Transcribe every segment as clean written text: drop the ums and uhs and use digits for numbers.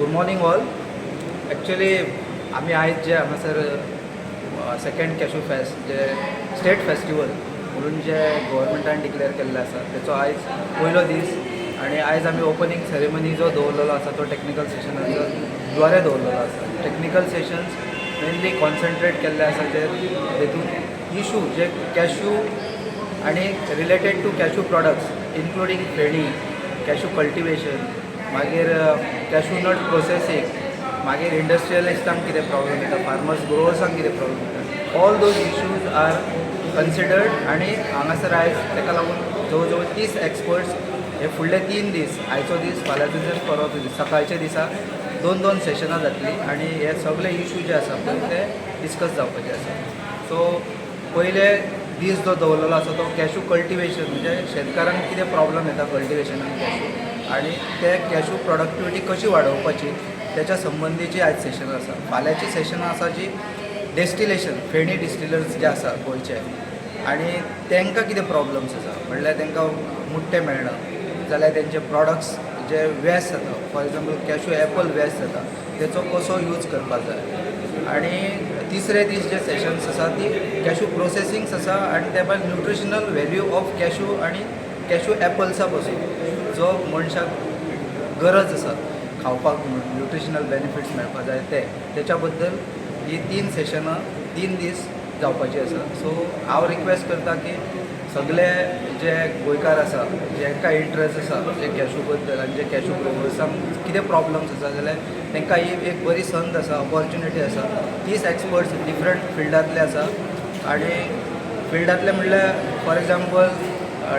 Good morning all. Actually आमी आयज जे हांगासर सेकंड कॅशू फेस्ट, जे स्टेट फेस्टिवल म्हणून जे गव्हर्मेंटान डिक्लेअर केल्लें आसा, तेचो आयज पयलो दीस आनी आयज आमी ओपनींग सेरेमनी जो दवरलेलो आसा तो टॅक्निकल सेशनाचो द्वारे दवरलेलो आसा. टॅक्निकल सेशन्स मेनली कॉन्सन्ट्रेट केल्ले आसा जे तेतून इशू जे कॅशू आनी related to cashew products, including feni, cashew cultivation, मागीर कॅशू नट प्रोसेसींग, मागीर इंडस्ट्रियलिस्टांक कितें प्रॉब्लम येता, फार्मर्स ग्रोवर्सांक कितें प्रॉब्लम येता, all those issues are considered. आनी हांगासर आयज ताका लागून जवळ जवळ 30 एक्सपर्ट्स हे फुडले 3 दीस, आयचो दीस, फाल्यांचो दीस, परवाचो दीस, सकाळच्या दिसा दोन दोन सेशनां जातलीं आनी हे सगळे इशू जे आसा पळय ते डिस्कस जावपाचे आसा. सो पयले दीस जो दवरलेलो आसा तो कॅशू कल्टिवेशन, म्हणजे शेतकारांक कितें प्रॉब्लम येता कल्टिवेशनान कॅशू आनी ते कॅशू प्रोडक्टिविटी कशी वाडोवपाची, तेच्या संबंदीची आयज सेशन आसा. फाल्यांची सेशनां आसा जी डेस्टिलेशन, फेणी डिस्टिलर्स जे आसा गोंयचे आनी तांकां कितें प्रॉब्लम्स आसा, म्हणल्यार तांकां मुट्टे मेळना जाल्यार तेंचे प्रॉडक्ट्स जे वेस्ट जाता, for example cashew apple waste जाता, तेचो कसो यूज करपाक जाय. आनी तिसरे दीस जे सेशन्स आसा ती कॅशू प्रोसेसिंग्स आसा आनी त्या भायर न्युट्रिशनल व्हॅल्यू ऑफ कॅशू आनी कॅशू एपल्सा पासून जो मनशाक गरज आसा खावपाक म्हणून न्युट्रिशनल बेनिफिट्स मेळपाक जाय ते, तेच्या बद्दल ही तीन सेशनां 3 दीस जावपाची आसा. सो हांव रिक्वेस्ट करता की सगळे जे गोंयकार आसा, जेंकां इंट्रस्ट आसा जे कॅशू बद्दल आनी जे कॅशू ग्रोवर्सांक कितें प्रॉब्लम्स आसा जाल्यार तांकां ही एक बरी संद आसा, ऑपॉर्च्युनिटी आसा. 30 एक्सपर्ट्स डिफरंट फिल्डांतले आसा आनी फिल्डांतले म्हणल्यार, for example,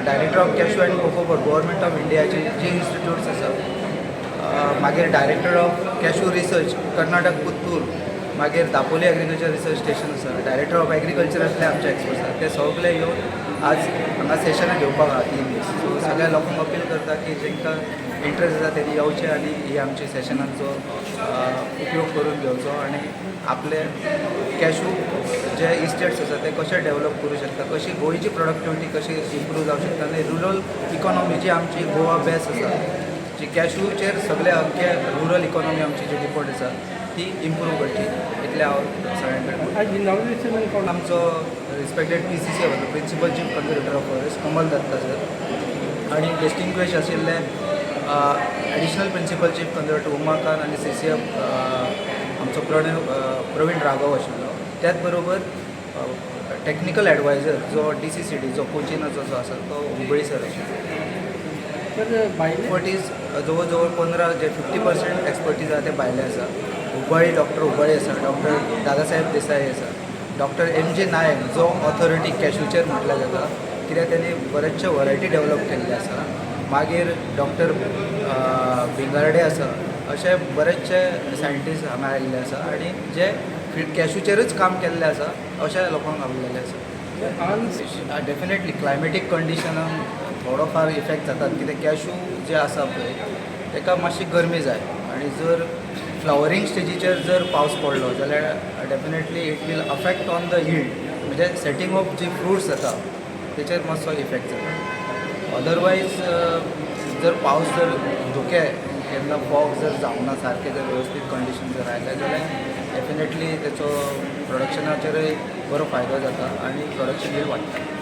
Director of Cashew and Cocoa Board, Government of इंडियाची जी इन्स्टिट्यूट्स आसा, मागीर Director of Cashew Research, Karnataka, Puttur, मागीर दापोली एग्रीकल्चर रिसर्च स्टेशन आसा, डायरेक्टर ऑफ एग्रीकल्चरांतले आमचे एक्सपर्ट्स आसा, ते सगळे येवन आज हांगा सेशनां घेवपाक आहा 3 दीस. सो सगळ्या लोकांक अपील करता की जेंकां इंट्रस्ट आसा तेणी येवचें आनी ही आमची सेशनांचो उपयोग करून घेवचो आनी आपले कॅशू जे इस्टेट्स आसा ते कशे डेवलप करूं शकता, कशी गोंयची प्रोडक्टिविटी कशी इम्प्रूव जावंक शकता आनी रुरल इकॉनॉमी जी आमची गोवा बेस आसा, जी कॅशूचेर सगळे अख्खे रुरल इकॉनॉमी आमची जी डिपेंड आसा, ती इम्प्रूव करची, इतलें हांव सगळ्यां कडेन. आज इनॉग्रेशन कोण? आमचो respected PCC, Principal Chief Conservator of Forest Kamal Datta sir आनी डिस्टिंग्विश आशिल्ले एडिशनल प्रिंसिपल चीफ कन्जर्वेटर उमाकांत आनी सीसीएफ आमचो प्रणव प्रवीण राघव आशिल्लो. त्याच बरोबर टॅक्निकल एडवायझर जो डीसीसीडी जो कोचिनाचो जो आसा तो हुबळी सर आशिल्लो. तर भायले एक्सपर्टीज जवळ जवळ 15, जे 50% एक्सपर्टीज आहा ते भायले आसा. हुबाळी, डॉक्टर हुबाळी आसा, डॉक्टर दादासाहेब देसाई आसा, डॉक्टर एम जे नायक जो ऑथॉरिटी कॅशूचेर म्हटल्यार जाता, कित्याक तेणी बरेचशे वरायटी डेवलप केल्ले आसा. मागीर डॉक्टर भिंगार्डे आसा. अशे बरेचशे सायंटिस्ट हांगा आयिल्ले आसा आनी जे कॅशूचेरूच काम केल्लें आसा अशा लोकांक आपयलेलें आसा. आन डेफिनेटली क्लायमेटीक कंडिशनान थोडो फार इफेक्ट जातात, कित्याक कॅशू जे आसा पळय ताका मातशी गरमी जाय आनी जर फ्लावरींग स्टेजीचेर जर पावस पडलो जाल्यार definitely it will affect on the yield, म्हणजे सेटींग ऑफ जी फ्रुट्स जाता तेचेर मातसो इफेक्ट जाता. अदरवायज जर पावस जर धुके केन्ना फॉग जर जावना, सारकें जर वेवस्थीत कंडिशन जर आयलें जाल्यार डेफिनेटली तेचो प्रोडक्शनाचेरय बरो फायदो जाता आनी प्रोडक्शन बीन वाडटा.